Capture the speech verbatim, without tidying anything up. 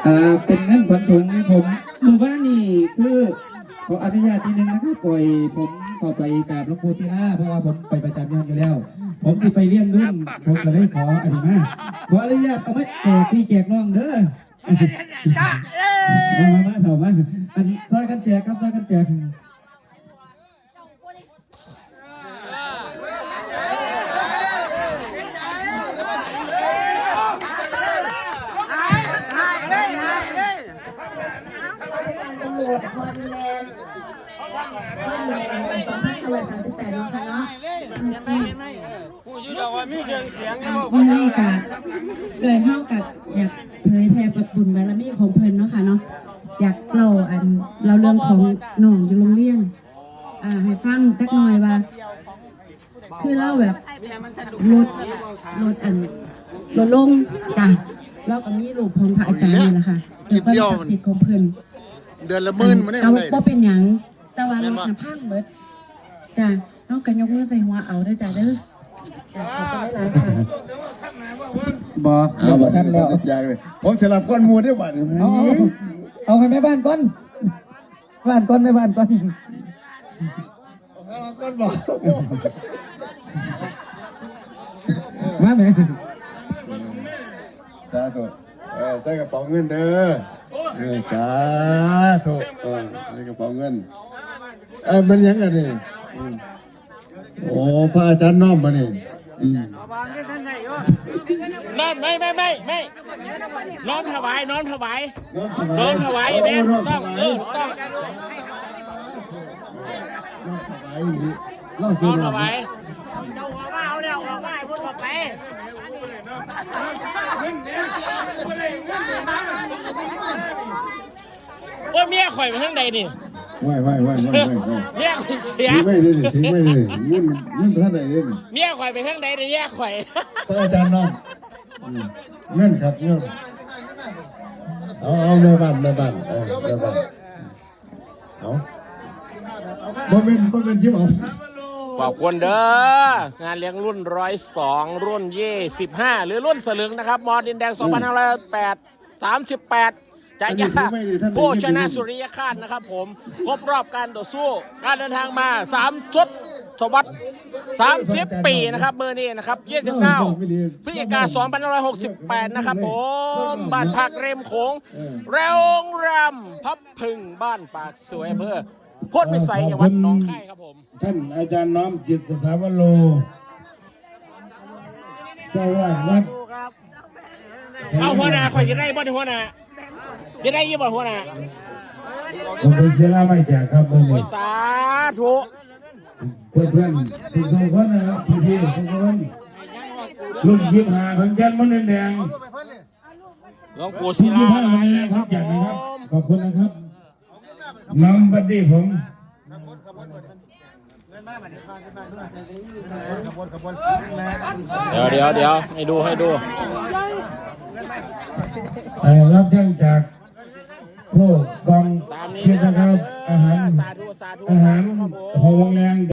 อ่าเป็นเงินขวัญถุงให้ผมเมื่อวานนี้คือขออนุญาตนิดนึงนะครับปล่อยผมเข้าไปกราบหลวงปู่ศิลาเพราะว่าผมไปประจำอยู่หั้นอยู่แล้ว ผมสิไปเวียงเงินผมก็เลยขออนุญาตขออนุญาตเอาไว้แจกพี่แจกน้องเด้อมามามาเถอะมาอันซอยกันแจกครับซอยกันแจก ตำรวจบอดี้แลนด์บอดี้แลนด์สองพันห้าร้อยสามสิบแปดเนาะค่ะเนาะ ผู้อยู่ดอกว่ามีเครื่องเสียงอยู่ มื้อนี้ก็เลยเฮาก็อยากเผยแผ่บุญบารมีของเพิ่นเนาะค่ะเนาะ อยากเล่าอันเล่าเรื่องของน้องอยู่โรงเรียน อ่า ให้ฟังจักหน่อยว่า คือเล่าแบบลดลดอันลดลงจ้ะ เล่าก็มีรูปของพระอาจารย์นี่แหละค่ะด้วยความศักดิ์สิทธิ์ของเพิ่น เดือนละหมื่นมาเนี่ย ก็บ่เป็นหยัง แต่ว่ารถน่ะพังเบิดจ้ะ เฮาก็ยกมือใส่หัวเอาเด้อจ้ะเด้อจ้ะ ขอบคุณหลายๆค่ะ บ่ เอาบ่ทันแล้ว แจกเลย ผมสิรับก้อนหมู่ได้บัดนี้ เอาเอาเอาให้แม่บ้านก่อน บ้านก่อน แม่บ้านก่อน เอาก้อนบ่ มาแม่ สาธุ เออ ใส่กระเป๋าเงินเด้อ เออ สาธุ เออ ใส่กระเป๋าเงิน เออ มันหยังอันนี้ อืม โอ้ พระอาจารย์น้อมมานี่ อืม น้อม ไม่ ไม่ ไม่ ไม่ น้อมถวาย น้อมถวาย น้อมถวาย น้อมถวาย โอ้ แม่ น้อมถวาย ต้อง เออ ต้อง น้อมถวายอีหลี เล่าสู่ น้อมถวาย เจ้าหัวมาเอาแล้ว ออกมาให้พวกออกไป โอ้ย เมียข่อยไปทางใดนี่ ไหว้ ไหว้ ไหว้ ไหว้ ไหว้ ไหว้ เมียข่อยเสีย ทิ้งไว้เลยนี่ ทิ้งไว้เลย เงิน เงินเท่าไหร่เนี่ยนี่ เมียข่อยไปทางใดนี่ เมียข่อย พระอาจารย์น้อม อืม เงินครับ เงิน เอา เอา แม่บ้าน แม่บ้าน เออ แม่บ้าน เอา บ่เป็น บ่เป็นคลิปเอา ขอบคุณเด้อ งานเลี้ยงรุ่นร้อยสอง รุ่นยี่สิบห้า หรือรุ่นสลึงนะครับ มอดินแดง สองพันห้าร้อยแปด สามสิบแปด จะ อันนี้ ยา ถือไม่ดี ท่าน โภชนะ ไม่ดี สุริยคราสนะครับผม ครบรอบการต่อสู้ การเดินทางมา สาม ทศวรรษ สามสิบ ปีนะครับ มื้อนี้นะครับ ยี่สิบเก้า ไม่ดี พฤศจิกา สองพันห้าร้อยหกสิบแปด นะครับผม บ้านพักริมโขง เออ โรงแรมพับผึ่ง บ้านปากสวย อำเภอโพนพิสัย จังหวัดหนองคายครับผม ท่านอาจารย์น้อมจิตสถาวัลโล เจ้าอาวาสวัด เอาหัวหน้าข่อยจะได้บ่หัวหน้า จะได้ยี่บ่หัวหน้า ผมเป็นเสนาไม่แจกครับมื้อ โอ้ นี้ ย สาธุ เพื่อนๆทุกสองคนนะครับ พี่ๆทุกคน รุ่นยี่สิบห้า ของแก่นมนต์แดง หลวงปู่ศิลา ยี่สิบห้า มาแล้วครับ จัดนะครับ ขอบคุณนะครับ น้องบัดดี้ผม เดี๋ยว เดี๋ยว เดี๋ยว ให้ดู ให้ดู เอ่อ รับจ้างจากโคกอง ตามนี้ คิดนะครับ นะครับ อาหาร สาธุ สาธุ อาหาร สาธุครับผม หอวังแรง